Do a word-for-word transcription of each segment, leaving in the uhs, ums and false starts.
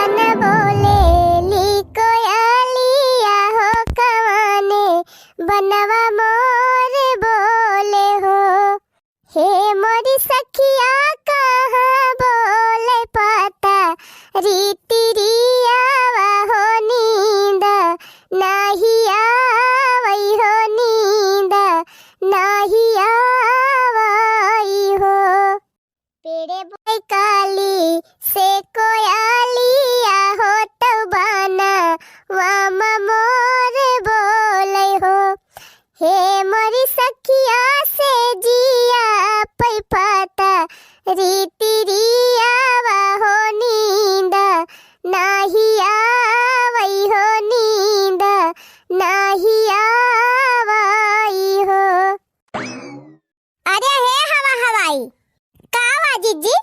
न बोलेली कोयलिया हो कवने बनवा मोर बोले हो। हे मोरी सखिया कहाँ बोले पता रीति रियावा हो नींद नाही आवई हो नींद नाही आवई हो। पेड़े बोए काली से कोयलिया हो तौ बनवा मोर बोले हो। हे मोरी सखिया से जिया पै पता रीति रियावा हो नींद नाही आवई हो नींद नाही आवई हो। अरे हे हवा हवाई, का बा जिज्जी?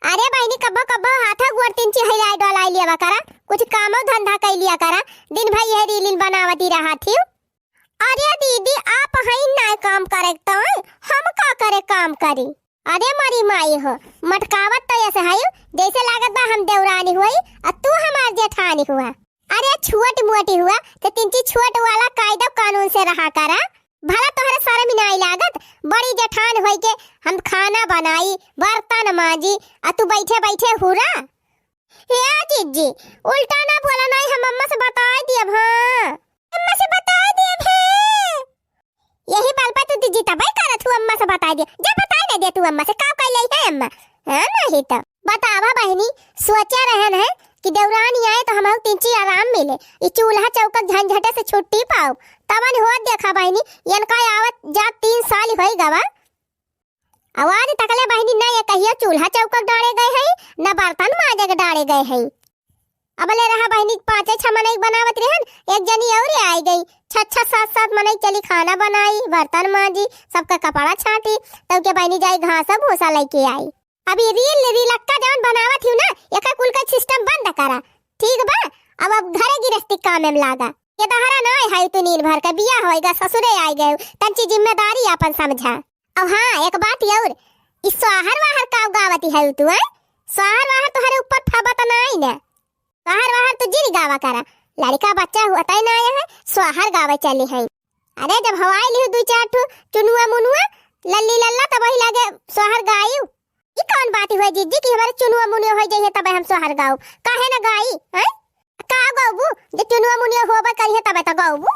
अरे बहिनी, कब्बो कब्बो हाथा गोड़ तीन चिहैलाई डोलाई लिया करा, कुछ कामो धंधा कइ लिया करा, दिन भर यह रीलिन बनावती रहत हिउ। अरे दीदी, आप हईन नाय काम करे तो हम का करे काम करी? अरे मरी माई हो, मटकावत तो ऐसे हईउ जैसे लागत बा हम देवरानी हुई और तू हमार जेठानी हुआ। अरे छोट मोटी हुआ तो तीन चीज छोट वाला कायदा कानून से रहा करा। भला तोहरे शर्म नाई लागत, बड़ी जेठान होई के हम खाना बनाई, बर्तन मांजी, आ तू बैठे बैठे हुरा। हे जिज्जी, उल्टा ना बोला नाई, हम अम्मा से बताई दियब, हाँ। अम्मा से बताई दियब, हे। यही बाल पर तू जिज्जी तबे करत हूँ, अम्मा से बताई दिया। जा बताई ना दे तू अम्मा से, का कइले है अम्मा? हाँ, नहीं तो। बतावा बहिनी, सोचे रहन है कि देवरानी आए तो हमहू तीन चीज आराम मिले, ई चूल्हा चौका झंझटे से छुट्टी पाओ। तवन होत देखा बहिनी, इनका आवत जात तीन साल होई गवा। आवाज तकले बहिनी, ना ये कहियो चूल्हा चौका डाले गए हैं, ना बर्तन माजे के डाले गए हैं। अबले रहा बहिनी, पाँचे छह मनई बनावत रहन, एक जनी और आई गई। छह छह सात सात मनई चली खाना बनाई, बर्तन मांजी, सबका कपड़ा छाटी, तब के बहिनी जाई घास भूसा लेके आई। अब ये रील, रीलक्का जवन बनावत हिउ ना, एकर कुल का सिस्टम बंद करा, ठीक बा? अब, अब घरे गिरस्ती काम में लागा। ये दहरा ना है तू नीन भर का बिया होएगा, ससुरे आए गए, तंची जिम्मेदारी अपन समझा। अब हाँ, एक बात और, ई स्वाहर वाहर का गावती है तू, हैं? स्वाहर वाहर तोहरे ऊपर फबत नाई ना। स्वाहर वाहर तू जिन गावा करा, लड़का बच्चा हुआ तय ना आया है, स्वाहर गावे चली है। अरे जब हवाई लिहू दू चार ठो चुनुआ मुनुआ, लल्ली लल्ला, तब वही लागे स्वाहर गायू। ई कौन बात हुआ जिज्जी कि हमारे चुनुआ मुनिया हो जाइए तबे हम सोहर गाउब? काहे ना गाई, हैं? का गाउबू? जे चुनुआ मुनिया होबे करिए तबे तो गाउबू।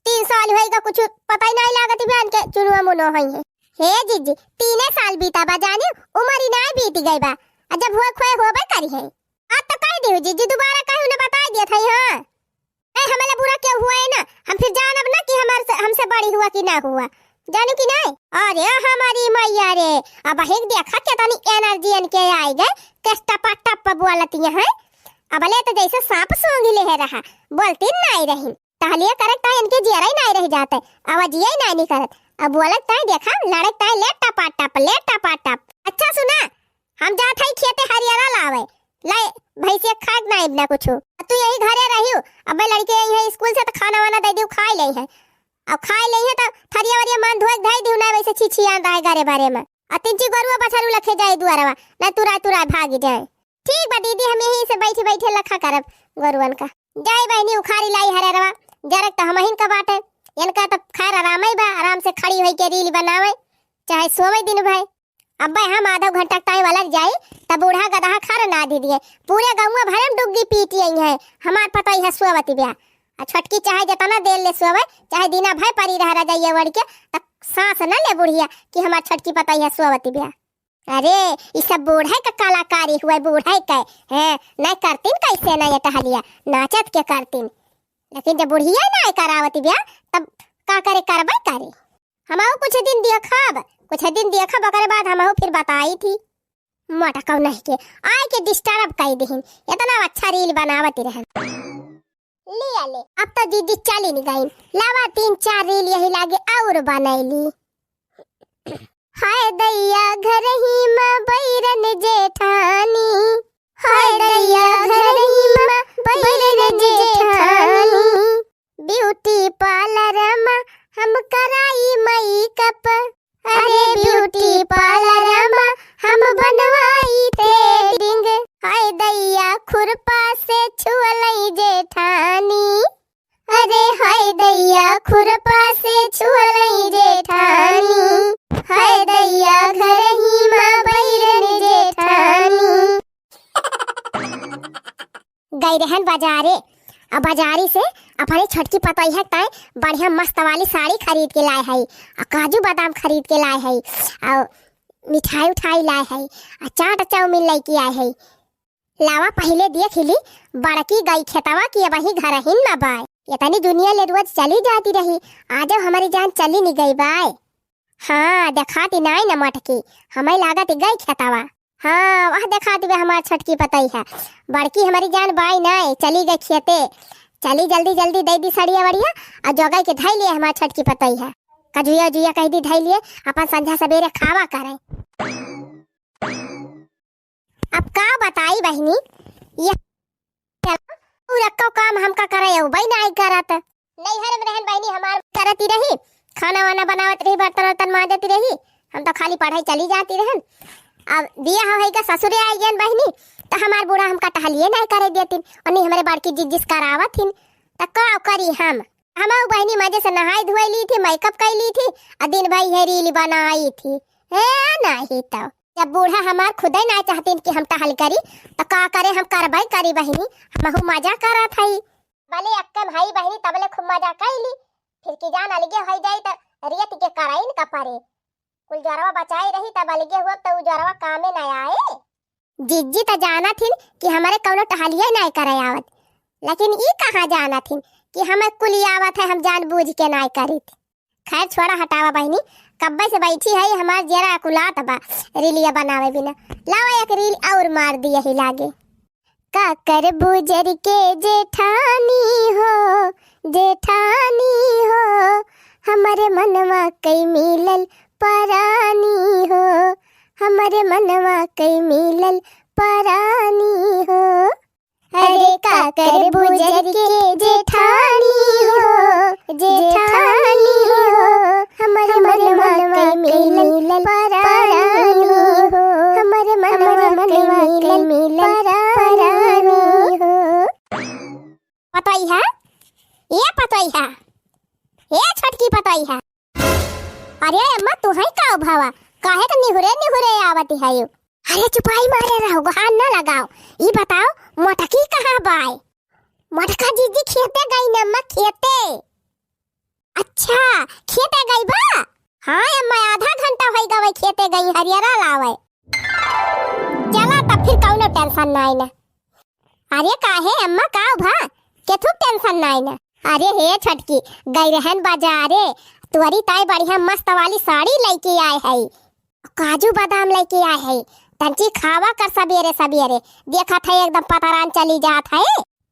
तीन साल होई गा, कुछ पता ही नहीं लागत बहन के चुनुआ मुनिया होई है। हे जिज्जी, तीने साल बीता बा जानी, उम्र ही नहीं बीत गई बा। आ जब हुए खोए होबे करी है। अब तो कह दियो जिज्जी, दोबारा कहूँ ना बताई दिया था, हाँ। ए, हमले बुरा क्यों हुआ है ना? हम फिर जानब ना कि हमार से, हमसे बड़ी हुआ कि ना हुआ, जानू कि नहीं? अरे हमारी मैया रे, अब हिक देखा के तनी एनर्जी इनके आई गए, के टपा टप बोलती हैं। अबले तो जैसे सांप सूंघ ले है रहा, बोलती नहीं रही। टहलिए करत ता इनके जियरा ही नहीं रह जाते, आवाजिया ही नहीं निकलत। अब बोलत ता देखा, लड़त ता ले टपा टप, ले टपा टप। अच्छा सुना, हम जात हई खेते हरियरा लावे, लाई भैंसिया खाए के ना इबना कुछ। तू यही घरे रहियो, अब मैं लड़के आई है स्कूल से तो खाना वाना दे दियो, खाए ले है। अब खाए ले है तो थरिया वरिया मान धोए धई दियो ना, वैसे छिछियान रहे घरे बारे में। आ तिनची गोरुआ बछरू लखे जाए दुआरवा, ना तुराए तुराए भागी जाए। ठीक बा दीदी, हम यहीं से बैठे बैठे लखा करब गोरुअन का। जाए बहनी उखारी लाई हरेरवा, जरक तो हमहिन का बाटे। इनका तो खैर आराम ही बा, आराम से खड़ी होई के रील बनावे, चाहे सोवे दिन भर। अब्बे हम आधा घंटा टाइम अलग जाई, तब बूढ़ा गदहा खर ना दे दिए। पूरे गौवा भरे में डुग्गी पीटी आई है, हमार पतई है सोवत ब्या। आ छोटकी चाहे जितना देर ले सोवे, चाहे दिना भर परी रह रजाइया ओढ़ के, तब सांस न ले बुढ़िया कि हमार छोटकी पतई है सोवत ब्या। अरे, ई सब बूढ़े के कलाकारी हुए, बूढ़े के, हैं, नहीं करतीन कैसे नहीं ये टहलिया, नाचत के करतीन। लेकिन जब बुढ़िया नहीं करावत ब्या, तब का करे, करबे करे। हमहू कुछ दिन देखब, कुछ दिन देखब, ओकरे बाद हमहू फिर बताई थी। मोटकऊ नहीं के, आए के डिस्टर्ब कई दिहिन, इतना अच्छा रील बनावत रहन। लिया ले, अब तो दीदी चली नहीं गई, लावा तीन चार रील यही लागे और बनैली। हाय दैया घरही में बैरन जेठानी, हाय दैया घरही में बैरन जेठानी, ब्यूटी पार्लर में हम कराई मेकअप, अरे ब्यूटी पार्लर में हम बनवाई थ्रेडिंग। हाय दैया खुरपा से छुअलई जेठानी। अरे हाय दैया, खुरपा से छुअलई जेठानी। हाय दैया, घरही मा बैरन जेठानी। गई रहन बाजारे, आ बाजारी से अपने छोटकी पतोहिया ताई बढ़िया मस्त वाली साड़ी खरीद के लाए है, आ काजू बादाम खरीद के लाए है, आ मिठाई उठाई लाए है, आ चाट चाउमीन लेके आए है। लावा पहिले देख ली, बड़की गई खेतवा कि अबही घरहिन न बाय। इतनी दुनिया ले रोज चली जाती रही, आज हमारी जान चली नि गई बाय। हाँ, देखाती नाई न मोटकी, हमें लागत गई खेतवा। हाँ, वह देखाती बे हमार छोटकी पतोहिया। बड़की हमारी जान बाई नाई, चली गई खेते। चली जल्दी जल्दी दे दी सड़िया वड़िया, और जोगाई के धई लिए हमार छोटकी पतोहिया। कजुया जुया कह दी धई लिए, अपन संझा सबेरे खावा करे। अब का बताई बहिनी, ये पूरा को काम हमका करे अउबई नाई करत। नैहर में रहन बहिनी हमार करती रही, खाना वाना बनावत रही, बर्तन वर्तन मांजती रही। हम तो खाली पढ़ाई चली जाती रहन। अब बियाह होई का ससुरे आई गयन बहिनी, तो हमार बूढ़ा हमका टहलिए नाई करे देतिन। उन्हीं हमरे बड़की जिज्जिस करावत हिन, तो का करी हम? हम बहिनी मजे से नहाई धोई ली थी, मेकअप कर ली थी, और दिन भर ये रील बनाई थी। हे नहीं तो जब बूढ़ा हमार खुदे ना चाहतीन कि हम टहल करी, तो का करे, हम करबे करी बहिनी, हमहू मजा करत हई। भले अक्के में हई बहिनी, तबले खूब मजा कैली, फिर की जान अलगे होई जाई, तो रियत के कराइन का परे। कुल जोरवा बचाई रही, तब अलगे हुआ, तो उ जोरवा कामे ना आए। जिज्जी तो जानत हिन कि हमरे कौनो टहलिए ना करे आवत, लेकिन ई कहाँ जानत हिन कि हमें कुल आवत है, हम जानबूझ के ना करीत। खैर छोड़ा, हटावा बहिनी, कब्बे से बैठी है, हमार जेरा अकुलात बा रीलिया बनावे बिना। लावा एक रील और मार दिया ही लागे। का करबू जर के जेठानी हो, जेठानी हो, हमरे मनवा कई मिलल परानी हो, हमरे मनवा कई मिलल परानी हो। अरे का करबू जर के जेठानी हो, जेठानी हो, हमरे मनवा के मिलल परानी हो, हमरे मनवा के मिलल परानी हो। पतोहिया, ए पतोहिया, ए छोटकी पतोहिया, अरे अम्मा, तुहई का भवा? काहे के निहुरे निहुरे आवत हयो? अरे चुपाई मारे रहो, गोहार न लगाओ। ई बताओ, मोटकी कहाँ बाय? मोटका जिज्जी खेते गई न अम्मा, खेते। अच्छा, खेते गई बा? हाँ अम्मा, आधा घंटा होई गवे खेते गई, हरियरा लावे। चला तब फिर कौनो टेंशन नाई न। अरे काहे अम्मा, का भा? केथू टेंशन नाई न। अरे हे छोटकी, गई रहन बाजारे, तोरी ताई बढ़िया मस्त वाली साड़ी लेके आए है, काजू बादाम लेके आए है, तंची खावा कर सबेरे सबेरे। देखत है एकदम पतरान चली जात है।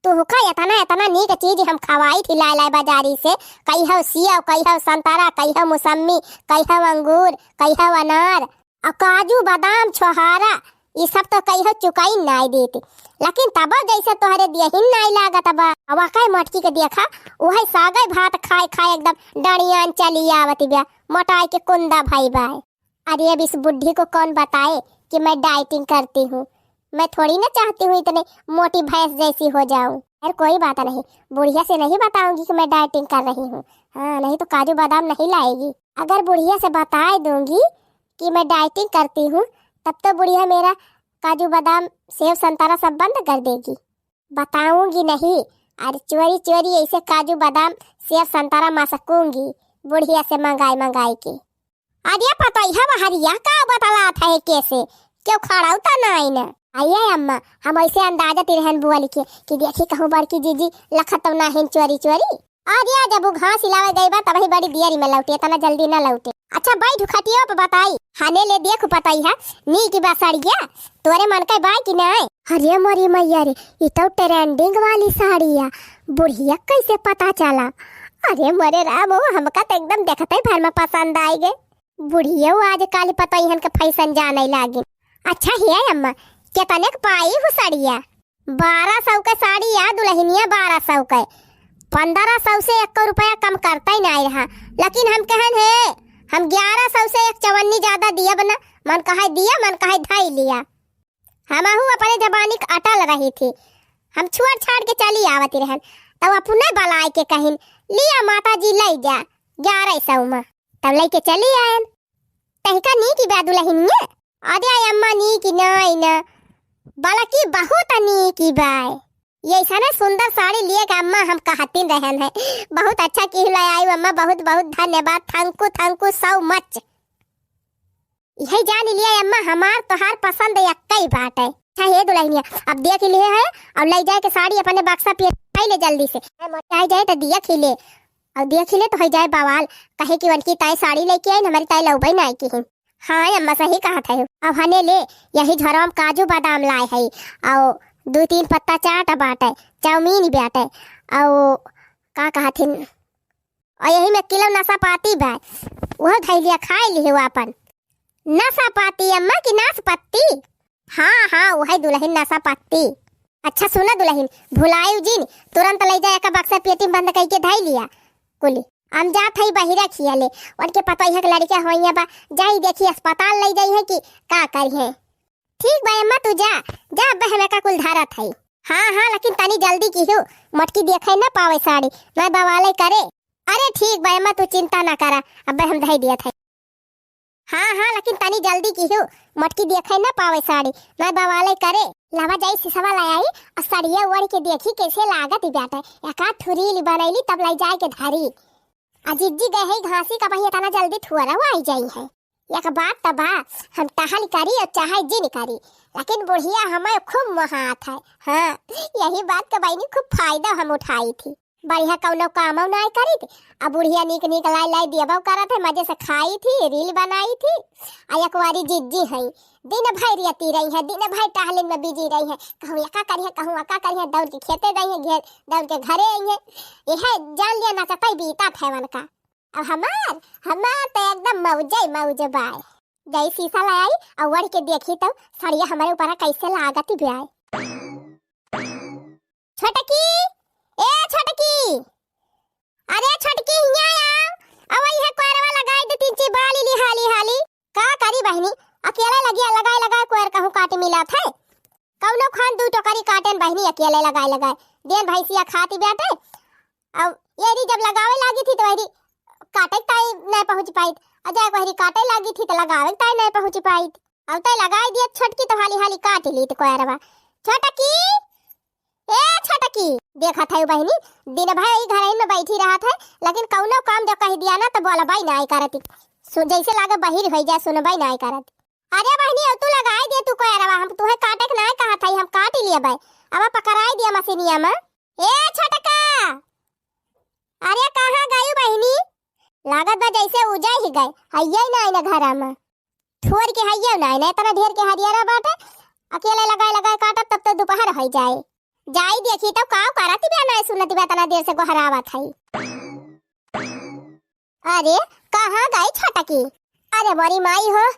तुहका इतना इतना नीक चीज हम खवाई थी लाए लाए बाजारी से, कहियो सेव, कहियो संतरा, कहियो मौसम्मी, कहियो अंगूर, कहियो अनार, और काजू, बादाम, छोहारा, ई सब तो कहियो चुकाई नाई देती, लेकिन तबो जैसे तोहरे दियहिन नाई लागत बा। अब वाकई मोटकी के देखा, उहे सागई भात खाए खाए एकदम डड़ियान चली आवत बा, मोटाई के कुंदा भई बा। अरे अब इस बुढ़ी को कौन बताए कि मैं डाइटिंग करती हूँ, मैं थोड़ी ना चाहती हूँ इतने मोटी भैंस जैसी हो जाऊं। यार कोई बात नहीं, बुढ़िया से नहीं बताऊंगी कि मैं डाइटिंग कर रही हूँ। हाँ, नहीं तो काजू बादाम नहीं लाएगी। अगर बुढ़िया से बताए दूंगी कि मैं डाइटिंग करती हूँ, तब तो बुढ़िया मेरा काजू बादाम, सेव संतरा सब बंद कर देगी। बताऊंगी नहीं, अरे चोरी चोरी ऐसे काजू बादाम, सेव संतरा मसकूंगी बुढ़िया से मंगाई मंगाई के। अरे पतोहिया बहरिया का बतलात है कैसे? क्यों खड़ा उता नाई न? आइए अम्मा, हम ऐसे अंदाजा तिरहन बुअल के कि देखी कहूँ बड़की जीजी लखत तो नाहिन चोरी चोरी। अरे जब वो घास हिलावे गई बा तबही बड़ी देरी में लौटे, इतना जल्दी ना लौटे। अच्छा बैठ खटिया पे बताई। हने ले देख पतोहिया, नीक बा सड़िया, तोरे मन के बाय कि नाय? अरे मोरी मैया रे, ई तो ट्रेंडिंग वाली साड़ी है, बुढ़िया कैसे पता चला? अरे मोरे राम, वो हमका तो एकदम देखते भर में पसंद आई गए। बुढ़ियो आजकल पतोहियन के फैशन जाने लागिन। अच्छा हे अम्मा, केतने के पाई हो साड़िया? बारह सौ के साड़ी या दुल्हनिया, बारह सौ के। पन्द्रह सौ से एक रुपया कम करता ही नहीं रहा, लेकिन हम कहन हे, हम ग्यारह सौ से एक चवन्नी ज्यादा दियब न। मन कहे दिया, मन कहे धाई लिया। हमहू अपने जबानी के अटल रही थी, हम छोड़ छाड़ के चली आवत रहन, तब अपने बलाए के कहिन, "लिया माता जी, लइ जा ग्यारह सौ मा।" तब लइके चली आयन। तहिका नीक बा दुलहिनिया? अरे अम्मा, नीक नाई ना, बल्कि बहुत नीक बा। ये ऐसा ना सुंदर साड़ी लिए के अम्मा हम कहतिन रहन है। बहुत अच्छा किहू लइ आयू अम्मा, बहुत बहुत धन्यवाद, thank you, thank you so much। यही जान लिया अम्मा, हमार तोहार पसंद एक्कई बाटे। अच्छा हे दुलहिनिया, अब देख लिए है, अब लइ जाए के साड़ी अपने बक्सा पे पाई ले जल्दी से। मोटाई जाए तो देख ही ले, और देख ही ले तो होइ जाए बवाल, कहे कि उनकी ताई साड़ी लइके आइन, हमारी ताई लउबई नाई किहिन। हाँ अम्मा, सही कहत है। अब हने ले, यही झोरवा मा काजू बादाम लाए है, और दुइ तीन पत्ता चाट बाटे, चाउमीन बाटे, और का कहथिन, और यही मा किलो नाशपाती बा, वह धइ लिया, खाए लिहे वो आपन। नाशपाती अम्मा कि नाशपत्ती? हाँ हाँ, वही दुलहिन, नाशपत्ती। अच्छा सुना दुलहिन, भुलायू जिन, तुरंत लइ जा, एक बक्सा पेटी मा बंद कइके धइ लिया कुली। हम जात हई बहिरा खिया ले, उनके पतोहिया के लड़िका होइया बा, जाई देखी अस्पताल लइ जाई है कि का करी है। ठीक बा अम्मा, तू जा, जा, अब हमें का कुल धरत हई। हाँ हाँ, लेकिन तनी जल्दी किहू, मोटकी देखे ना पावे साड़ी, नाई बवाले करे। अरे ठीक बा अम्मा, तू चिंता ना करा, अब हम धइ दियत हई। हाँ हाँ, लेकिन तनी जल्दी किहू, मोटकी देखे ना पावे साड़ी, नाई बवाले करे। लावा जाई सिसवा लइ आई, और सड़िया ओढ़ के देखी कैसे लागत बाटे, एका ठुरील बनैली तब लइ जाए के धरी। आ जिज्जी गए है घासी का बहिया, तना जल्दी ठुअरा आई जाई है। एक बात त बा, हम टहल करी और चाहे जिन करी, लेकिन बुढ़िया हमें खूब मोहात है। हाँ, यही बात का बहिनी खूब फायदा हम उठाई थी। बढ़िया कौनो कामो नाई करी थी, अब बुढ़िया नीक नीक लाई लाई देबो करत है, मजे से खाई थी, रील बनाई थी। आ एक बारी जिज्जी है, दिन भर रेती रही है, दिन भर टहलिन मा बिजी रही है, कहूँ एका करिहे, कहूँ एका करिहे, दौड़ के खेते रही है, घेर दौड़ के घरे आई है। यह जान लिया नचतई बीतत है उनका। अब हमार, हमार त एकदम मौजे मौज बाय। गई सीसा ले आई और ओढ़ के देखी तो सड़िया हमारे ऊपर कैसे लागत बाय। छोटकी, ए छोटकी, अरे छोटकी हियाँ आओ, अब यह कोयरवा लगाई दे तीन ची बाली ली हाली हाली। का करी बहिनी, अकेले लगिया लगाए लगाए कोयर कहूँ काट मिलत है। कौनो खान दू टोकरी काटेन बहिनी अकेले लगाए लगाए। देन भैंसिया खाती बाटे, अब एरी जब लगावे लागी थी तो एरी काटे ताई नहीं पहुँच पाइत, और जाए वहरी काटे लागी थी तो लगावे ताई नहीं पहुँच पाइत। अब तो लगाई दिया छोटकी तो हाली हाली काट ली तो कोयरवा। छोटकी, ए छोटकी, देखत है बहिनी, दिन भर ई घर में बैठी रहत है, लेकिन कौनो काम जो कह दिया ना तो बोलबाई नहीं करती। सु-, जैसे लागे बहिर हो जाए, सुनबाई नहीं करती। अरे बहिनी, अब तू लगाई दे तू कोयरवा, हम तुहे काटे के नाय कहत हई, हम काट लिए बे। अब पकड़ाई दिया मशीनिया मा। ए छोटका, अरे कहाँ गयू बहिनी? लागत बा जैसे उजय ही गए, हइये ना आइना घरा मा। ठोर के हइये ना आइना, इतना ढेर के हरियरा बाटे, अकेले लगाए लगाए काटब तब तो दोपहर हो जाए। जाई देखी तब का करत बा, नाय सुनत बा, इतना देर से गोहरावत हई। अरे, कहाँ गई छोटकी? अरे मोरी माई हो,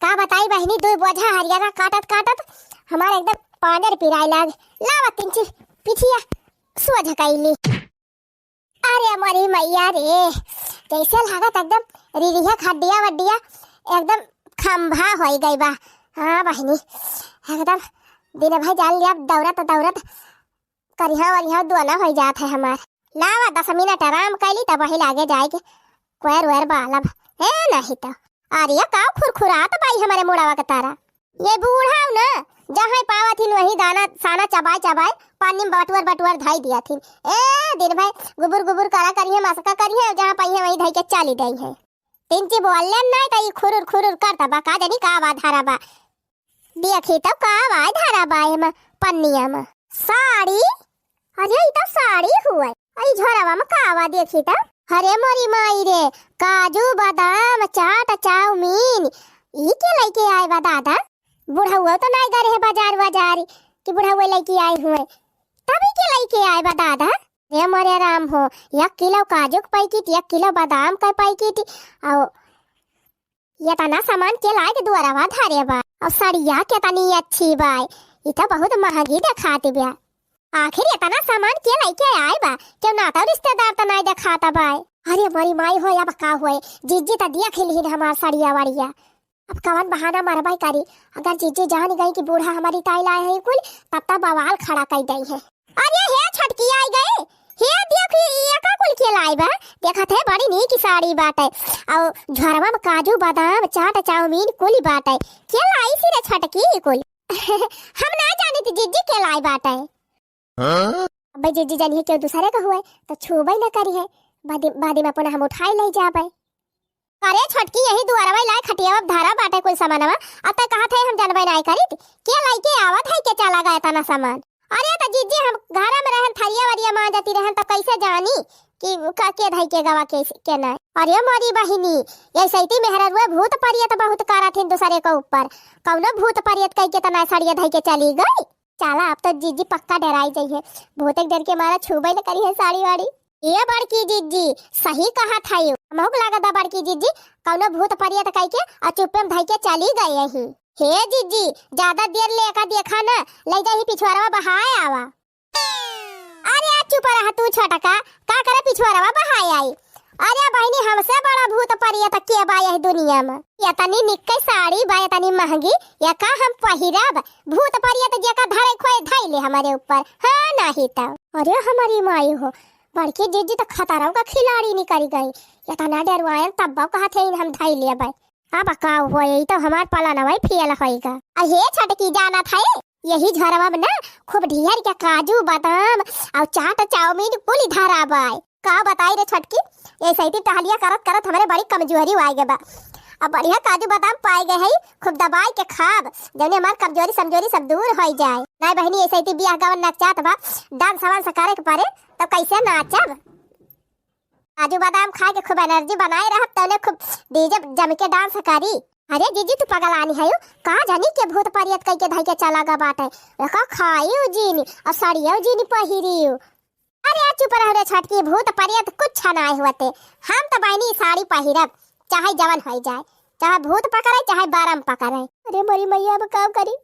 का बताई बहिनी, दो बोझा हरियारा काटत काटत हमार एकदम पांजर पिराए लाग। लावा तिनची पिठिया सोझ कैली। अरे मोरी मैया रे, कैसे लागत एकदम रिरिया खड्डिया वड्डिया एकदम खंभा होई गई बा। हाँ बहिनी, एकदम दिन भर जान लिया दौड़त दौड़त करिहा वरिहा दुआना होइ जात है हमार। लावा दस मिनट आराम कैली तब वही लागे जाए के कोयर वोयर बालब। है नहीं तो। अरे का खुरखुरात बाई हमारे मुड़वा के तारा। ये बूढ़ा ना, जहाँ पावत हिन वही दाना साना चबाए चबाए पानी में बटुअर बटुअर धाई दिया थिन। ए दिन भर गुबुर गुबुर करा करिहे, मसका करिहे, जहाँ पाइहे वही धाई के चाली दई है। तिनची बोलले नहीं तो ई खुरुर खुरुर करता बा, का जानी का बा धारा बा। देखी तो का बा धारा बा एमा पन्निया मा। साड़ी? अरे ई तो साड़ी हुए। ई झोरावा मा का बा देखी तो। अरे मोरी माई रे, काजू बादाम चाट चाउमीन, ई के लइके आए बा दादा? बुढ़उआ तो नाई गए रहे बाजार बाजार कि बुढ़उआ लइके आए हुए, तब ई के लइके आए बा दादा? रे मोरे राम हो, एक किलो काजू के पैकेट, एक किलो बादाम के पैकेट, और ये तना सामान के लाए के दुआरवा धरे बा। और सड़िया केतनी अच्छी बा, ई तो बहुत महंगी देखात बा। आखिर इतना सामान के लइके आए बा? क्यों ना तो रिश्तेदार तो नाई देखात बा। अरे मोरी माई हो, अब का होए, जिज्जी तो देख ही लिहिन हमार सड़िया वड़िया। अब कवन बहाना मरबई करी, अगर जिज्जी जान गई कि बूढ़ा हमारी ताई लाए हैं कुल, तब तब बवाल खड़ा कर दई है। अरे हे छोटकी आई गए, हे देख ये का कुल के लाई बा, देखत है बड़ी नीक साड़ी बाटे, और झरवा में काजू बादाम चाट चाउमीन कुल बाटे, के लाई सी रे छोटकी कुल? हम ना जानी थी जिज्जी के लाई बाटे। हाँ? अबे जिज्जी जानिए केहू दूसरे का हुए तो छूबे न करी है, बादी, बादी में अपन हम उठाई ले जाबे। अरे छोटकी यही दुआरवा लाए खटियावा धरा बाटे कुल सामानवा, अब तक कहा थे हम जानबे नाय करीत, के लइके आवत है के चला गया तना सामान। अरे तो जिज्जी हम घर में रहन थरिया वरिया मांजती रहन तो कैसे जानी कि का के धई के गवा के, के नाय। अरे मोरी बहिनी, ये सैती मेहररुए भूत परियत बहुत करत हिन दूसरे के ऊपर, कौनो भूत परियत कह के तना सड़िया धई के चली गई। चला, अब तो जिज्जी पक्का डराई जइहे, बहुते डर के मारा छूबे न करी है साड़ी वाड़ी। ए बड़की जिज्जी, सही कहत हयू, हमहू के लागत बा बड़की जिज्जी कौनो भूत परियत कह के और चुप्पे में धई के चली गए ही। हे जिज्जी, ज्यादा देर ले एका देखा ना, ले जाही पिछुआरवा बहाए आवा। अरे आ चुप रह तू छोटका, का करे पिछुआरवा बहाए आई? अरे बहिनी, हमसे बड़ा भूत परियत के बा यह दुनिया में? इतनी निक्के साड़ी बा, इतनी महंगी, ये का हम पहिरब? भूत परियत जेका धरे खोए धई ले हमारे ऊपर, हाँ नहीं तो। अरे हमारी माई हो, बड़की जिज्जी तो खतरों का खिलाड़ी निकल गई। इतना डरवायन तब कहत है हम धई लेबे। अब का हो, यही तो हमार पलनवा फेल होइगा। आ हे छोटकी जानत है, यही झरवा में ना खूब ढेर के काजू बादाम और चाट चाउमीन कुल धरा बाय। का बताई रे छोटकी, ऐसे ही टहलिया करत करत हमरे बड़ी कमजोरी आ गए बा। अब बढ़िया काजू बादाम पाए गए है, खूब दबाई के खाब, जौने हमार कमजोरी समजोरी सब दूर हो जाए। नाय बहिनी, ऐसे ही बियाह गवन नचात बा, डांस वांस करे के पड़े, तो कैसे नाचब? काजू बादाम खा के खूब एनर्जी बनाए रहब, तौने खूब डीजे जम के डांस करी। अरे जीजी, तू पगलानी है, का जानी के भूत परियत कह के धई के चला गा बाटे। एका खाइयो जीनी और साड़ियो जीनी पहिरियो। अरे चुप रहो रे छोटकी, भूत परियत कुछ नाय होते। हम तो बहिनी साड़ी पहिरब, चाहे जवन हो जाए, चाहे भूत पकड़े, चाहे बारम पकड़े। अरे मोरी मैया, अब का करी?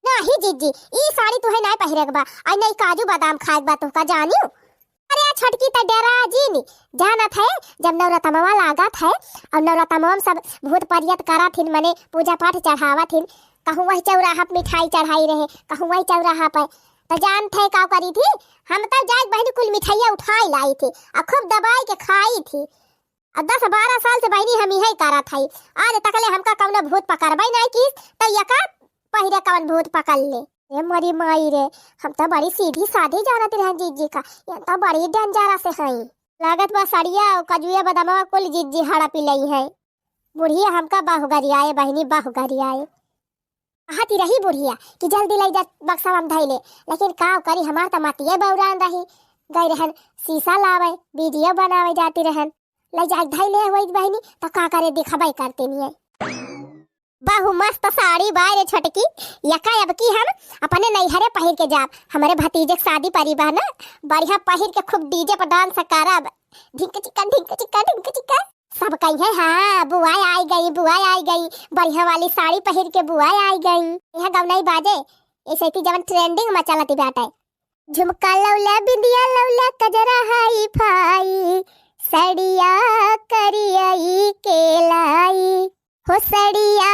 नाही जीजी, ई साड़ी तुहे नाही पहिरे के बा, आई नाही काजू बादाम खाए के बा तुहका, जानियो। अरे छोटकी, त डेरा जीनी, जानत है, जब नवरतमवा लागत है और नवरतमवा में सब भूत परियत करत हिन, मने पूजा पाठ चढ़ावत हिन, कहूँ वही चौराहा पे मिठाई चढ़ाई रहे, कहूँ वही चौराहा पे, त जानत है का करी थी, हम तब जाए बहिनी कुल मिठाइया उठाई लाई थी और खूब दबाई के खाई थी। आ दस बारह साल से बहिनी हम इहे करत हई, आज तकले हमका कौनो भूत पकड़बे नाई कीस, त यका पहिरे कौन भूत पकड़ ले? ए मोरी माई रे, हम त बड़ी सीधी साधी जानत रहन जीजी का, ये त बड़ी डेंजरस हई। लागत बा सड़िया और कजुआ बदामवा कुल जीजी हड़पी लई है। बुढ़िया हमका बहु गरियाए बहिनी, बहु गरियाए। कहती रही बुढ़िया कि जल्दी लई जा बक्सवा में धई ले, लेकिन का करी, हमार त मतिये बौरान रही। गई रहन शीशा लावे, वीडियो बनावे जाती रहन। लई जाके धई ले होई बहिनी, त का करे, दिखबे करती नहीं है। बहु मस्त साड़ी बाय रे छोटकी, यका अब की हम अपने नैहरे पहिर के जाब। हमरे भतीजे के शादी परी बा ना, बढ़िया पहिर के खूब डीजे पर डांस करब। ढिंक चिक्का, ढिंक चिक्का, ढिंक चिक्का। सब कही है, हाँ, बुआ आई गई, बुआ आई गई, बढ़िया वाली साड़ी पहिर के बुआ आई गई। यह गौनाई बाजे, ऐसे की जवन ट्रेंडिंग में चलती बाटे। झुमका लौला, बिंदिया लौला, कजरा हाई फाई, सड़िया करिया ई के लाई, हो सड़िया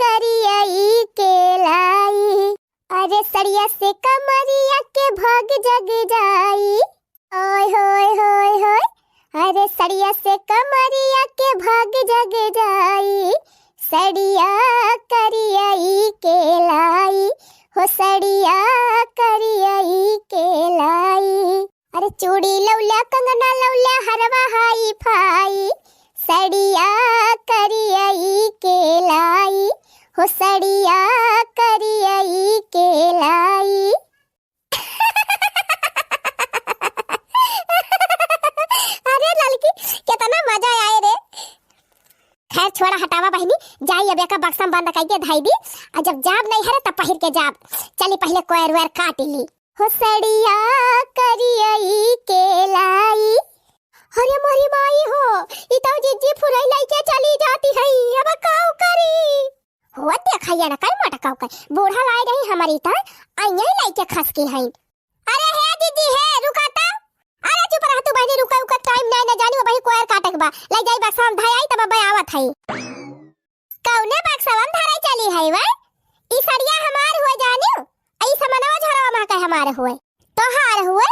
करिया ई के लाई। अरे सड़िया से कमरिया के भाग जग जाई, ओय होय होय होय। अरे सड़िया से कमरिया के भाग जग जाई, सड़िया करिया ई के लाई, हो सड़िया करिया ई के लाई। अरे चूड़ी लौला, कंगना लौला, हरवा हाई फाई, सड़िया करिया ई के लाई, हो सड़िया करिया ई के लाई। अरे ललकी, कितना मजा आए रे। खैर छोड़ा, हटावा बहिनी, जाई अब एका बक्सा में बंद करके धई दी, और जब जाब नैहरे तब पहिर के जाब। चली पहले कोयर वेर काट ली। हो सड़िया करिया ई के लाई। अरे मोरी माई हो, ई तो जिज्जी फुरई लइके चली जाती है, अब काउ करी? हो देखा ये ना कई मटकाउ कर, बूढ़ा लाए रही हमारी त, अइये लइके खसकी है। अरे हे जिज्जी हे, रुका त। अरे चुप रह तू बहिनी, रुका, रुका, टाइम नहीं ना जानी, वो बही कोयर काटे के बा। ले जाई बक्सा में धई आई, तब अबे आवत है। कउने बक्सवा में धरे चली है वै? ई सड़िया हमार हुए जानियो, ई समनवा झोरवा में के हमार हुए। तोहार हुए?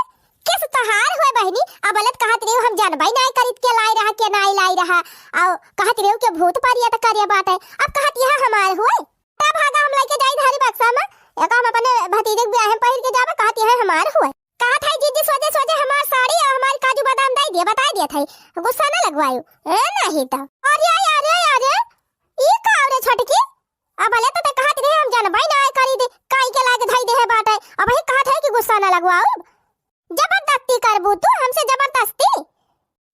किस तोहार हुए बहिनी? अब अलत कहत रही हम जानबई नाय करित के लाई रहा, के नाय लाई रहा। अउ कहत रही के भूत परियत करे बाटे। अब कहत यह हमार हुए। तब भागा हम लइके जाई धारी बक्सा में, एक हम अपने भतीजे के ब्याह में पहिर के जाबे, कहत यह हमार हुए। कहत है जीजी सोझे सोझे हमार साड़ी अउ हमार काजू बादाम दे दिए, बताई दिए थे, गुस्सा न लगवायु। ए नहीं तो। अरे, अरे, अरे, ई का रे छोटकी? अब भले तो ते कहत रहे हम जानबई ना करी दे, काई के लाग धई दे है बाटे। अब ही कहत है कि गुस्सा न लगवाओ। जबरदस्ती करबू तू हमसे जबरदस्ती?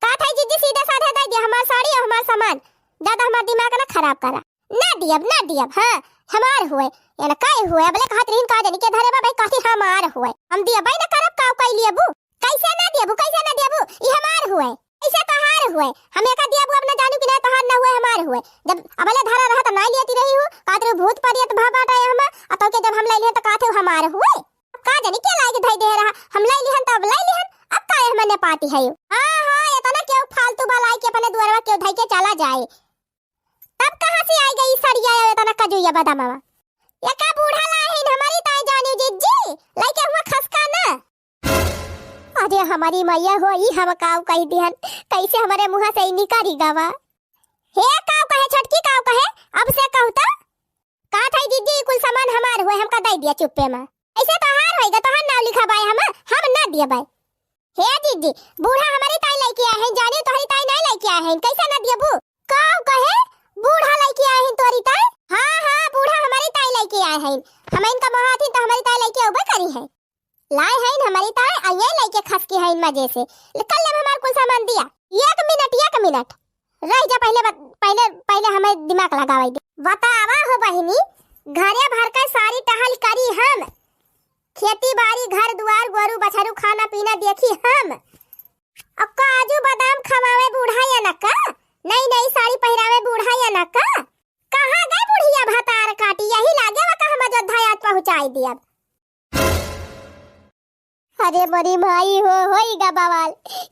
कहत है जीजी सीधे साधे दे दे हमार साड़ी अउ हमार सामान। ज्यादा हमार दिमाग ना खराब करा। ना दियब, ना दियब, हाँ, हमार हुए। ये ना काई हुए, अब ले कहत रहीन का जानी के धरे बा भाई, कहती हमार हुए। हम दियबई ना करब, काउ कई लियबू? कैसे ना देबू, कैसे ना देबू? ई हमार हुए, कैसे तोहार हुए? हम एका देबू, अब ना जानू कि ना तोहार ना हुए, हमार हुए। जब अबले धरा रहा त ना लेती रही हूँ, कहत रही भूत परियत भा बाटा है हमार, आ तो के जब हम ले लिहन त कहत हूँ हमार हुए। अब का जानी के लायक धई दे रहा, हम ले लिहन त अब ले लिहन, अब का हमें ने पाती है? हाँ, हाँ, इतना क्यों फालतू बलाई के अपने दुआरवा क्यों धई के चला जाए? तब कहाँ से आई गई सड़िया या इतना कजुया बदामवा? ये का बूढ़ा लाए हैं हमारी ताई जानी जीजी, लइके हुआ खसका ना। अरे हमारी मैया हो, ई हम काउ कही दिहन, कैसे हमारे मुँह से ई निकारी गवा। हे काउ कहे छोटकी, काउ कहे, अब से कहू तो? कहत है जीजी, कुल सामान हमार हुए, हमका दे दिया चुप्पे में। ऐसे तोहार होइगा, तोहार नाव लिखा बाय हम, हम ना दिया बाय। हे जीजी, बूढ़ा हमारी ताई लइके आए हैं, जाने तोहरी ताई नहीं लइके आए हैं, कैसे ना दियबू? काउ कहे, बूढ़ा लइके आए हैं तोरी ताई? हाँ, हाँ, बूढ़ा हमारी ताई लइके आए हैं, हम इनका मोहात ही तो हमारी ताई लइके अउबे करी है। लाए हैं हमारी ताई, आ ये लइके खसकी हैं मजे से। ले, कर ले हमार कुल सामान दिया। एक मिनट, एक मिनट। रह जा, पहले बत-, पहले, पहले हमें दिमाग लगावे दे। बतावा हो बहिनी, घरे भर का सारी टहल करी हम। खेती बाड़ी, घर दुआर, गोरू बछरू, खाना पीना देखी हम। अब काजू बादाम खवावे बूढ़ा या न का? नई नई साड़ी पहिरावे बूढ़ा या न का? कहाँ गए बुढ़िया भतार काटी? यही लागे वा का हम अयोध्या आज पहुँचाई दियब। अरे मोरी माई हो, होइगा बवाल।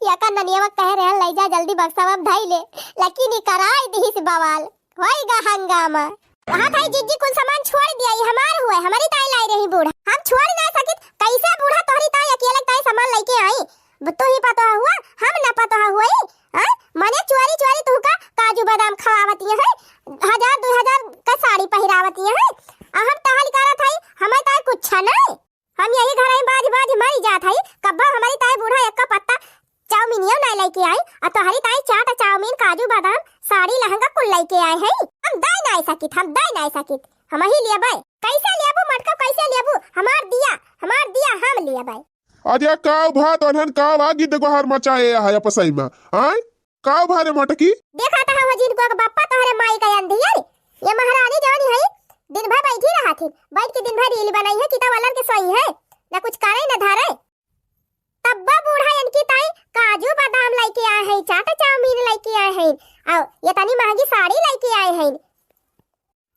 यका ननियवा कह रहे लइ जा जल्दी बक्सवा में धई ले, लेकिन ई कराई दिहिस बवाल, होइगा हंगामा। कहा था जीजी कुल सामान छोड़ दिया, ई हमार हुए, हमारी ताई लाई रही बूढ़ा। हम छोड़ ना सकित, कैसे बूढ़ा तोहरी ताई अकेले ताई सामान लइके आई? ब-, तू ही पतोह हुआ, हम न पतोह हुई? हाँ? मने चोरी चोरी तुहका काजू बादाम खवावती है, हजार दो हजार का साड़ी पहिरावती है, आ हम टहल करत हई, हमें ताई कुछ नहीं। हम यही घर में बाज बाज मरी जात हई, कब्बो हमारी ताई बूढ़ा एक्का पत्ता चाउमीनियो नहीं लइके आई, आ तोहरी ताई चाट, चाउमीन, काजू बादाम, साड़ी, लहंगा कुल लइके आए हैं। हम दे नहीं सकित, हम दे नहीं सकित, हम ही लेबे। कैसे लेबू मटका, कैसे लेबू? हमार दिया, हमार दिया, हम लेबे। अरे काव भा तोहन काव आगी देखो हर मचाए है आपसई में, आय? काव भा रे मटकी? देखा था वो जिनको एक बप्पा तोहरे माई का अंधियर। ये महारानी जवानी है, दिन भर बैठी रहा थी, बैठ के दिन भर रील बनाई है, किता वालन के सोई है, ना कुछ करे ना धरे। तब्बा बूढ़ा इनकी ताई काजू बादाम लइके आए हैं, चाट चाउमीन लइके आए हैं, और ये तनी महंगी साड़ी लइके आए हैं।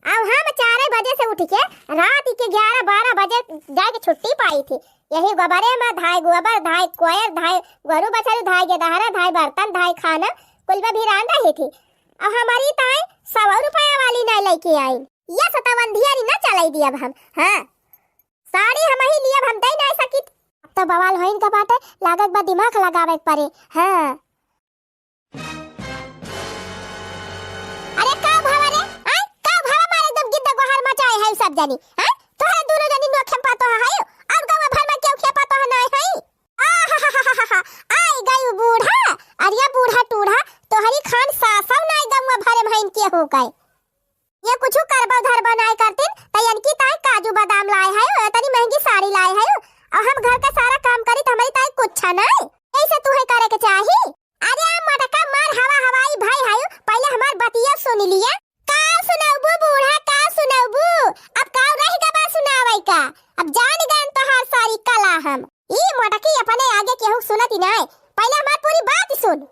अब हम चार बजे से उठ के रात के ग्यारह बारह बजे जाके छुट्टी पाई थी। यही गोबरे में धाय गोबर, धाय कोयर, धाय गोरू बछरू, धाय गेदहरा, धाय बर्तन, धाय खाना, कुल में भी रांध रही थी। अब हमारी ताई सौ रुपया वाली नहीं लइके आई। ये सतावन धियारी ना चलाई दी अब हम। हाँ, साड़ी हम ही लिए, अब हम दे नहीं सकित। अब तो बवाल होइन का बाटे, लागत बा दिमाग लगावे के पड़े। हाँ। अरे का भवा रे? आय, का भवा मारे एकदम गिद्दा गोहार मचाए है सब जनी? आय, तोहरे दोनों जनी नोखे पातो है, और गाँव भर में केहू खे पातो है नहीं है? आहाहाहा, आई गई बूढ़ा। अरे बूढ़ा टूढ़ा, तोहरी खान सासव नहीं गाँव भर में इनके हो गए। ये कुछ करबो धरबो नहीं करतीन, त इनकी ताई काजू बादाम लाए है, और इतनी महंगी साड़ी लाए है, और हम घर का सारा काम करी त हमारी ताई कुछ नहीं। ऐसे तू है करे के चाही। अरे मोटका मार हवा हवाई भाई हायो, पहले हमार बतिया सुन लिया। का सुनौबू बूढ़ा, का सुनौबू? अब का रह गबा सुनावे का? अब जान गन तोहार सारी कला हम। ई मोटकी अपने आगे केहू सुनती नाय, पहले हमार पूरी बात सुन।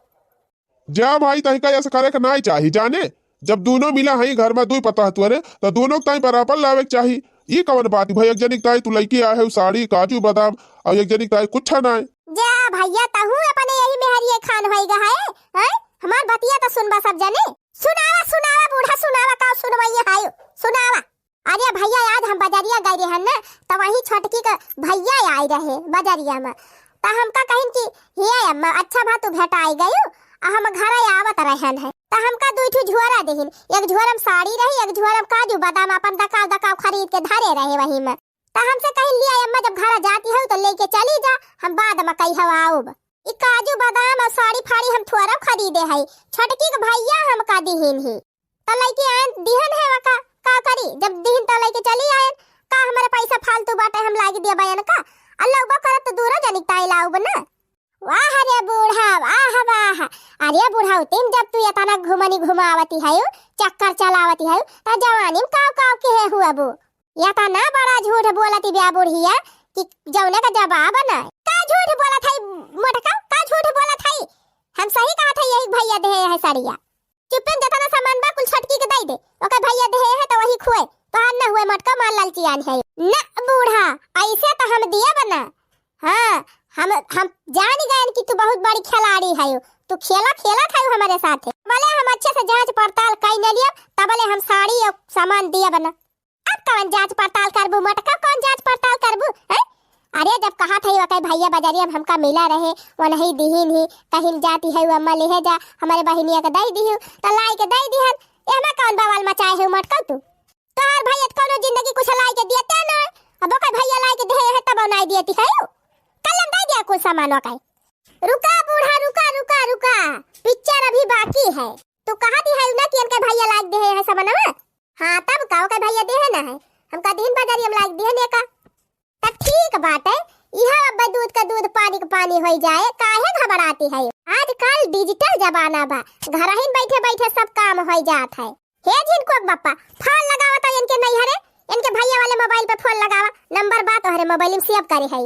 जा भाई, तहिका ऐसे करे के नाय चाही जाने। जब दोनों मिला हई घर में दुई पतोह तुअरे, त दोनों के ताई बराबर लावे के चाही। ई कवन बात भाई, एक जनी के ताई तू लइके आए है साड़ी, काजू बादाम, और एक जनी के ताई कुछ नाय। जा भैया, तहू अपने यही मेहरिए खान होई गा है, हैं? हमार बतिया तो सुनबा सब जने। सुनावा, सुनावा बूढ़ा, सुनावा, का सुनवइया हायो, सुनावा। अरे भइया, आज हम बजरिया गए रहन ना, त वहीं छोटकी क भइया आए रहे बजरिया में, त हमका कहिन कि "हे अम्मा, अच्छा भा तू भेटाई गयू, आ हम घरे आवत रहन है।" त हमका दुइ ठो झोरा देहिन, एक झोरा में साड़ी रही, एक झोरा में काजू बादाम अपन दकाव दकाव खरीद के धरे रहे वही में। त हमसे कहिन, "लिया अम्मा, जब घरे जाती हऊ त लेके चली जा, हम बाद में कहियो आउब।" ई काजू बादाम अउर साड़ी फाड़ी हम थोड़ा खरीदे हई, छोटकी क भइया हमका दिहिन ही। त लइके आयन, दिहन है वका, का करी? जब दिहिन त लइके चली आयन। का हमरे पैसा फालतू बाटे, हम लाइके दिया बयन का? अल्लाह बा करत त दूरा जनिक ताई लाउब ना। वाह रे बूढ़ा, वाह, वाह। अरे बूढ़ा, उतिम जब तू एतना घुमनी घुमावती हयू, चक्कर चलावती हयू, त जवानी में काव काव किहे हुआ बू? एतना बड़ा झूठ बोलती बिया बुढ़िया कि जौने का जवाब ना। का झूठ बोलत हई मोटका, का झूठ बोलत हई? हम सही कहत हई, यही भइया देहे है सड़िया। चुप्पे जतना सामान बा कुल छोटकी के दई दे, ओकर भइया देहे है त वही खुए। तोहार न हुए मोटका, मार लालचियान है। ना बूढ़ा, ऐसे त हम दियब ना। हाँ, हम, हम जान गए कि तू बहुत बड़ी खिलाड़ी है, तू खेला खेलत है हमारे साथ। भले हम अच्छे से जांच पड़ताल कई न लियब, तबले हम साड़ी अउर सामान दियब ना। अब कौन जांच पड़ताल करबू मोटका, कौन जांच पड़ताल करबू, हैं? अरे जब कहत हई ओकर भइया बजरिया में हमका मिला रहे, वो नहीं दिहिन ही, कहिन जाती है वो अम्मा लिहे जा, हमारे बहिनिया के दई दिहू, त लाई के दई दिहन, एमे कौन बवाल मचाए है मोटका तू? तोहार भइया त कौनो जिंदगी कुछ लाई के दियते ना, अब ओकर भइया लाई के देहे है तब नाई दियती है, कल हम दई दिया कुल सामान ओकर। रुका बूढ़ा, रुका, रुका, रुका, पिक्चर अभी बाकी है। तू कहती है ना कि इनके भइया लाई के देहे है सामानवा? हाँ, तब का ओकर भइया देहे ना है, हमका दिन बजरिया में लाई के देहे ने का। त ठीक बाटे, इहा अब दूध का दूध, पानी का पानी होई जाए, काहे घबराती है? आजकल डिजिटल जमाना बा, घरहिन बैठे बैठे सब काम होई जात है। हे झिनकोक बप्पा, फोन लगावा त इनके नैहरे, इनके भइया वाले मोबाइल पे फोन लगावा, नंबर बा तोहरे मोबाइल में सेव करे है।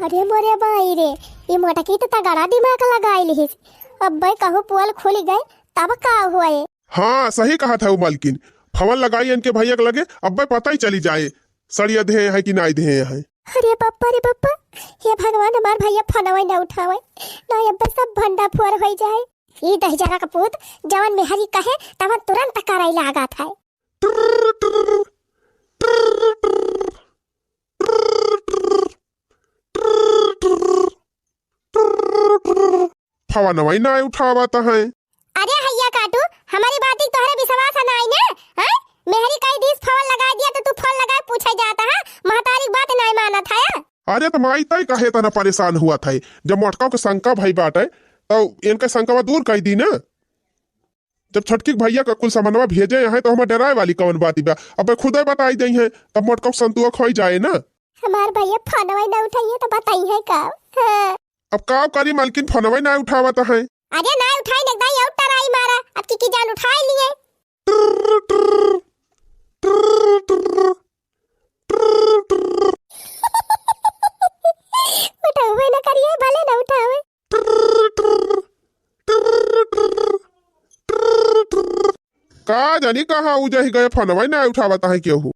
अरे मोरे बाई रे, ई मोटकी त तगड़ा दिमाग लगाई लिहिस। अब्बे कहूँ पोल खुल गए, तब का हुए? हाँ, सही कहत हऊ मलकिन। फोन लगाई इनके भइया के लगे, अब्बे पता ही चली जाए, सड़िया देहे है कि नाई देहे है। अरे बप्पा रे बप्पा, हे भगवान, हमार भइया फोनवा ना उठावे, ना अब्बे सब भंडा फोर होई जाए। ई दहिजरा का पूत, जवन मेहरी कहे, तवन तुरंत करई लागत है। फोनवा ही ना उठावत है। अरे हैया काटू, हमारी बात ही तोहरे विश्वास है ना, आई ना? हैं? मेहरी कई दिस फोन लगा दिया तो तू फोन लगा पूछे जाता है, महतारी की बात नहीं मानत है। अरे त माई तई काहे इतना परेशान हुआ था, जब मोटका के शंका भई बाटे तो इनका शंकावा दूर कर दी ना। जब छोटकी के भइया का कुल सामानवा भेजे हैं तो हमें डराए वाली कौन बात बा, अब खुदे बताई दई है तब मोटका के संतुआ खोई जाए ना। हमार भइया फोनवा ना उठाइए तो बताई है का? हाँ। अब का करी मलकिन, फोनवा ना उठावत है। अरे ना उठाई, ना दाई और टराई मारा, अब की, की जान उठाई लिए। उठावे ना करिए, भले ना उठावे। का जानी कहाँ उजही गए, फोनवा ना उठावत है केहू।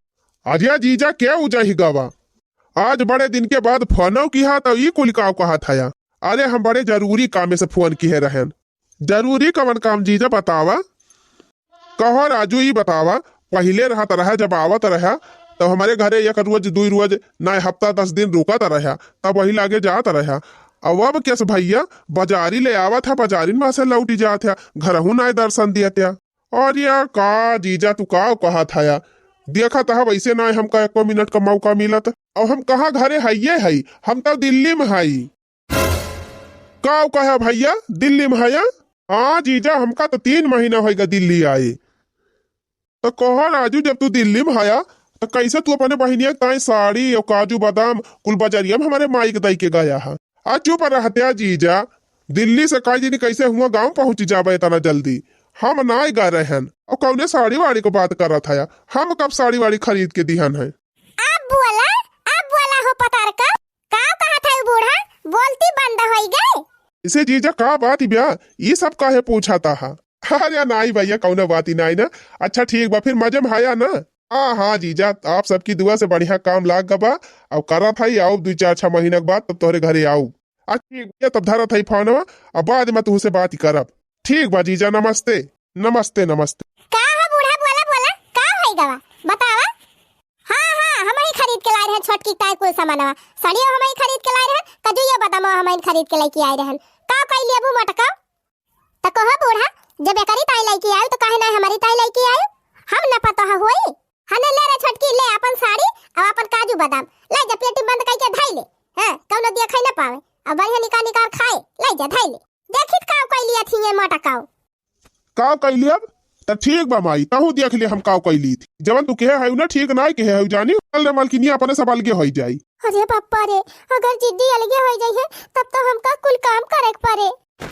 अरे जीजा, के उजही गवा? आज बड़े दिन के बाद फोनो किहा तो ई कुल काव कहत हया। अरे हम बड़े जरूरी कामे से फोन किहे रहन। जरूरी कवन काम जीजा बतावा? कहो राजू, ई बतावा, पहिले रहत रहा, जब आवत रहा तब हमरे घरे एक रोज, दुई रोज, ना हफ्ता दस दिन रुकत रहा, तब वही लागे जात रहा। अब, अब केस भइया बाजारी ले आवत है, बाजारी में से लौटी जात है, घरहू ना दर्शन दियत है। अरे का जीजा, तू का कहत हया? देखत ह, वैसे ना हमका एको मिनट का मौका मिलत। अब हम कहाँ घरे हइये हई, हम तो दिल्ली में हई। का कहा भइया, दिल्ली में हया? हाँ जीजा, हमका तो तीन महीना होइगा दिल्ली आए। तो कहो राजू, जब तू दिल्ली में हया, तो कैसे तू अपने बहिनिया के ताई साड़ी और काजू बादाम कुल बजरिया में हमारे माई के दई के गया है? आ चुप रहत्या जीजा, दिल्ली से काई जानी कैसे हुआ गाँव पहुँच जाबे इतना जल्दी। हम नाय गा रहन। और कौने साड़ी वाड़ी को बात करत हया? हम कब साड़ी वाड़ी खरीद के दिहन है? अब बोला, अब बोला हो पतारका, का कहत है बूढ़ा? बोलती बंद होई गए। इसे जीजा का बात ब्या? ई सब काहे पूछा था? अरे नाई भइया, कौनो बात ही नाई ना। अच्छा ठीक बा, फिर मजे में हया ना? हाँ, हाँ जीजा, आप सबकी दुआ से बढ़िया काम लाग गबा। अब करत हई, आउब दुई चार छह महीना के बाद, तब तोहरे घरे आउब। अच्छा ठीक भइया, तब धरत हई फोनवा, अब बाद में तुहसे बात ही करब। ठीक बा जीजा, नमस्ते। नमस्ते, नमस्ते। का हो बूढ़ा, बोला, बोला, का होइ गवा? बतावा। हाँ, हाँ, हमही खरीद के लाए रहे छोटकी ताई कुल सामानवा। सड़ियो हमही खरीद के लाए रहे, कजुयो बदामो हमही खरीद के लेके आए रहन। का कइली अब उ मोटका? त कहो बूढ़ा, जब एकरी ताई लइके आयु, त काहे नाहीं हमरी ताई लइके आयु? हम न पता होई? हने ले रे छोटकी, ले अपन साड़ी, अब अपन काजू बादाम, ले जा पेटी बंद कइके धइ ले। हाँ, कउनो देखइ न पावे। अब बढ़िया निकार निकार खाए, ले जा धइ ले। देखित काव कइली अथिये मोटकाव। काव कइली अब? त ठीक बा माई, तहू देख ले हम काव कइली थी। जवन तू कहे हयू ना ठीक नाहीं कहे हयू जानी, चल रे मलकिनिया अपने सब अलगे होइ जाई। अरे बाप्पा रे, अगर जिद्दी अलगे होइ जइहे, तब तो हमका कुल काम करेक परे।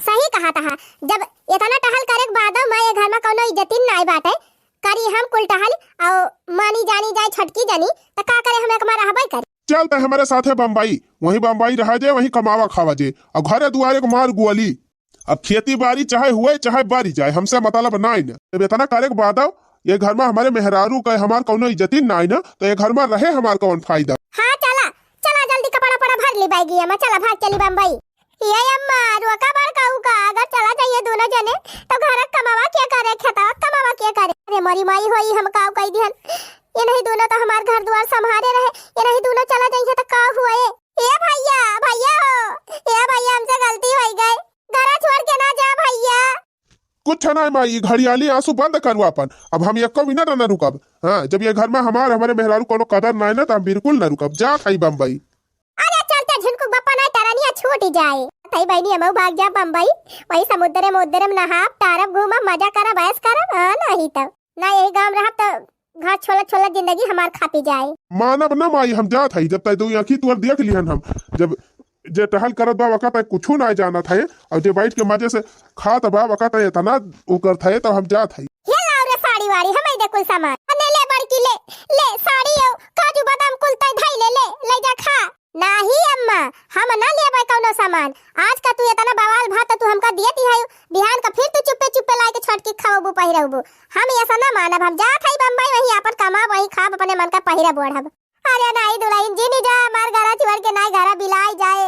सही कहत हा, जब एतना टहल करेक बादो मा ए घर मा कउनो इज्जतिन नाहीं बाटे, करी हम कुल टहल, अउ मानी जानी जाए छोटकी जनी, त का करे हम एक मा रहबइ करी। चल त हमरे साथे बम्बई, वहीं बम्बई रहा जे, वहीं कमावा खावा जे, अउ घरे दुआरे क मार गुअली। अब खेती बारी चाहे हुए चाहे बारी जाए, हमसे मतलब नाहीं न। जब एतना करेक बादो ए घर मा हमरे मेहरारू क हमार कउनो इज्जतिन नाहीं न, त ए घर मा रहे हमार कउन फायदा? हाँ, चला, चला जल्दी कपड़ा पड़ा भर ली बैगिया मा, चला भाग चली बम्बई। ए अम्मा, रोका बड़काऊ का, अगर चला जइहे दुनो जने, त घर क कमावा के करे, खेतवा क कमावा के करे? अरे मोरी माई होई, हम काव कइ दिहन। एनही दुनो त हमार घर दुआर सम्हारे रहे, एनही दुनो चला जइहे त का हुए? ए भइया, भइया हो, ए भइया, हमसे गलती होइ गइ, घरा छोड़ के ना जा भइया। कुछ नाहीं माई, घड़ियाली आंसू बंद करू अपन। अब हम एको मिनट न रुकब। हाँ, जब ए घर मा हमार, हमरे मेहरारू कउनो कदर नाहीं न, त हम बिल्कुल न रुकब। जात हई बम्बई। अरे चल, चल, झुनकू क बप्पा नाहीं, टरनिया छूटि जाए। तई बहिनी, हमहू भाग जा बम्बई, वहीं समुद्रे मुद्रे मा नहाब, टहरब, घूमब, मजा करब, ऐश करब। हाँ, नाहीं त ना यही गाँव रहब, त घर छोला छोला जिंदगी हमार खापी जाए। मानब न माई, हम जात हई, जब तय दुइ आँखी तुअर देख लिहन हम, जब जे टहल करत बा, वका तय कुछू नाहीं जानत है, अउर जे बैठ के मजे से खात बा, वका तय एतना उ करत है, तब हम जात हई। हे लाव रे साड़ी वाड़ी, हमइ दे कुल सामान। अने ले बड़की ले, ले साड़ी अउ काजू बादाम कुल तय धइ ले, ले, ले जा खा। नाहीं अम्मा, हम न लेबइ कउनो सामान। आज का तू एतना बवाल भात त तू हमका दियत ही हयू, बिहान का फिर तू चुप्पे चुप्पे लाइके छोटकी खवबू पहिरबू। हम ऐसा न मानब, हम जात हई बम्बई, वहीं आपन कमाब, वहीं खाब, अपने मन का पहिरब ओढ़ब। अरे नाहीं दुलहिन, जिनि जा, हमार घरा छोड़ के नाहीं घरा बिलाइ जाए।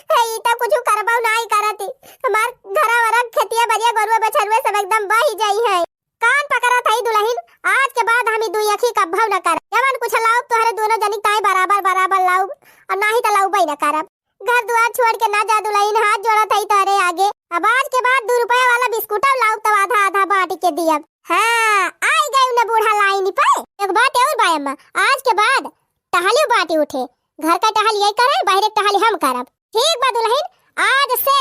हे, ई त कुछु करबउ नाहीं करती। हमार घरा वरा, खेतिया बरिया, गोरुआ बछरुआ सब एकदम बहि जइहैं। कान पकड़त हई दुलहिन, आज के बाद हम ई दुइ अँखी कब्भउ न करब। जवन कुछ लाउब तोहरे दुनो जनी ताईं बराबर बराबर लाउब, अउर नाहीं त लाउबइ न करब। घर दुआर छोड़ के ना जा दुलहिन, हाथ जोड़त हई तोहरे आगे। अब आज के बाद दू रुपया वाला बिस्कुटउ लाउब तउ आधा आधा बाँटि के दियब। हाँ, आइ गइउ न बूढ़ा लाइन पे। एक बात अउर बा अम्मा, आज के बाद टहलिउ बाँटि उठे। घर का टहल यही करे, बहरे क टहल हम करब। ठीक बा दुलहिन, आज से,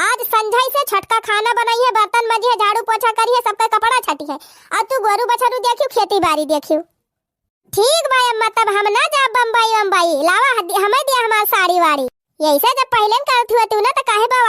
आज संझई से छोटका खाना बनइहे, बर्तन मजिहे, झाड़ू पोछा करिहे, सबका कपड़ा छटिहे। अउर तू गोरू बछरू देखिउ, खेती बारी देखिउ। ठीक बा अम्मा, तब हम ना जाब बम्बई वम्बई। लावा हद-, हमइ दिया हमार साड़ी वाड़ी। यइसे जब पहिले न करत हुआ तू ना, त काहे बा